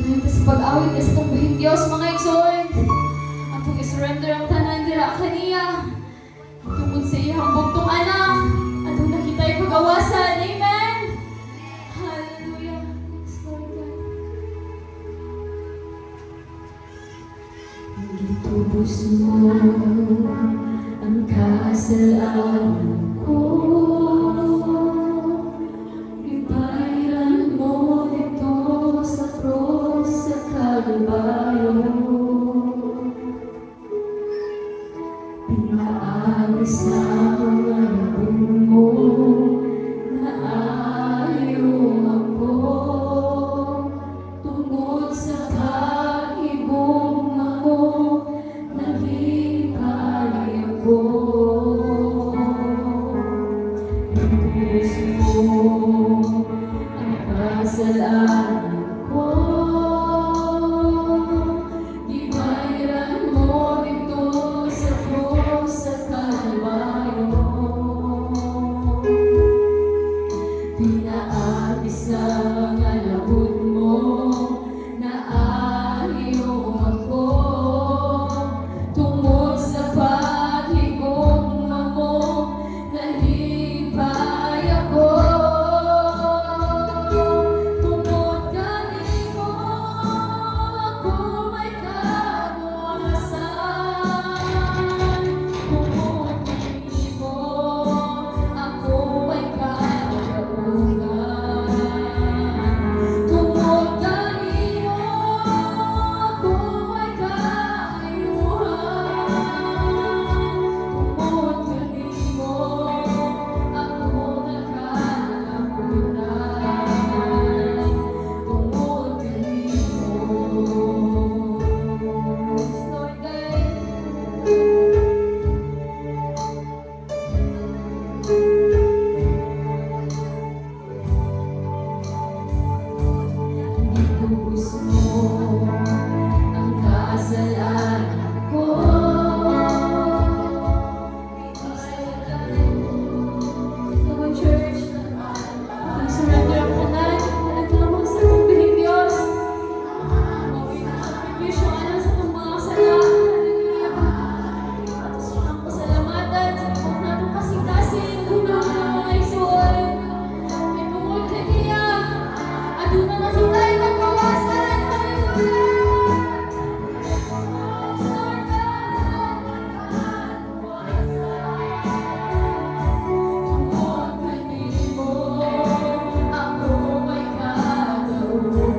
Padayon ta sa pag-awit sa atong Bihing Dios, mga igsoon. Atong i-surrender ang tanan dira kaniya. Tungod sa iyang bugtong anak, atong nakita'y pagawasan. Amen! Hallelujah. Yes, Lord God. Gitubos mo ang kasalanan ko. Gibayran mo didto sa krus sa Kalbaryo. Pinaagi sa mga labod mo, naayo ako. Tungod sa paghigugma mo, nalipay ako. Gitubos mo ang kasalanan ko. Gibayran mo didto sa krus sa Kalbaryo. Pinaagi sa mga labod mo, naayo ako. Tungod sa paghigugma mo, nalipay ako. Tungod kanimo, ako may kagawasan. Tungod kanimo, ako may kadaugan. Tungod kanimo, ako may kaayuhan. Tungod kanimo, ako nakalahutan. Tungod kanimo. Lord God. Gitubos mo ang kasalanan ko. Come on, church. Atong surrender ang tanan. Tanan lamang sa atong Bihing Dios. Mawin ang sakripisyo alang sa atong mga sala. Hallelujah. Ato siyang pasalamatan sa tibok natong kasing-kasing. Una-una, mga igsoon. Kay tungod kaniya, aduna na kita'y kagawasan. Hallelujah. Yes, Lord God. Tungod kanimo, ako may kadaugan.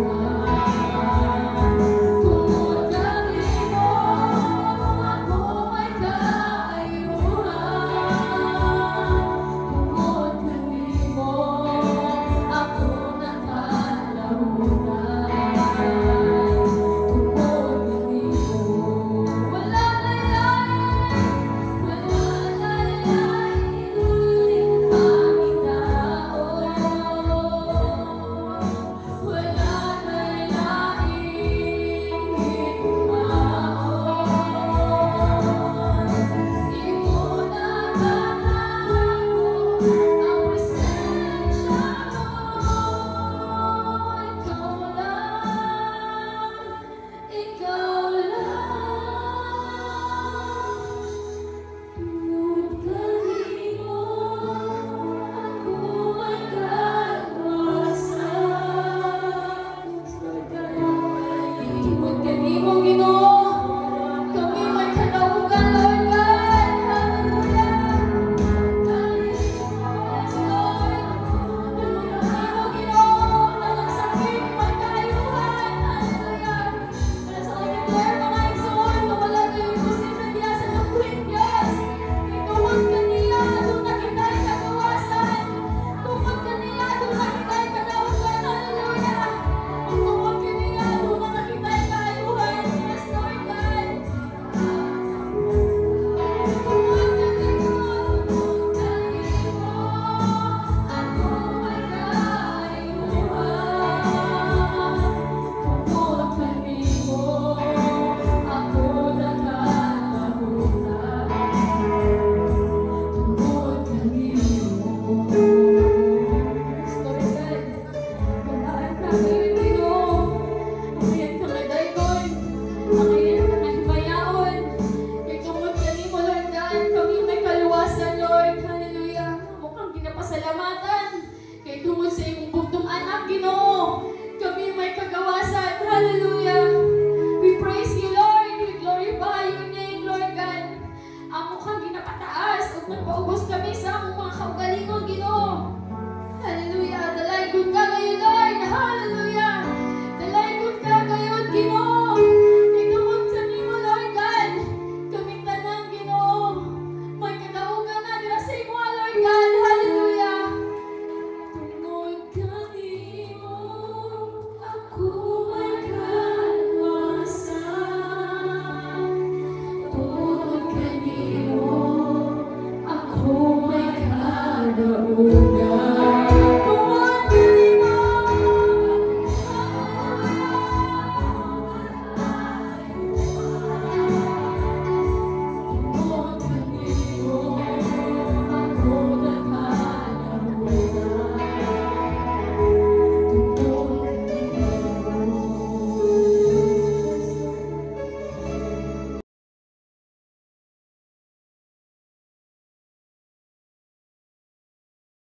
Tungod kanimo, ako may kaayuhan. Tungod kanimo, ako nakalahutan.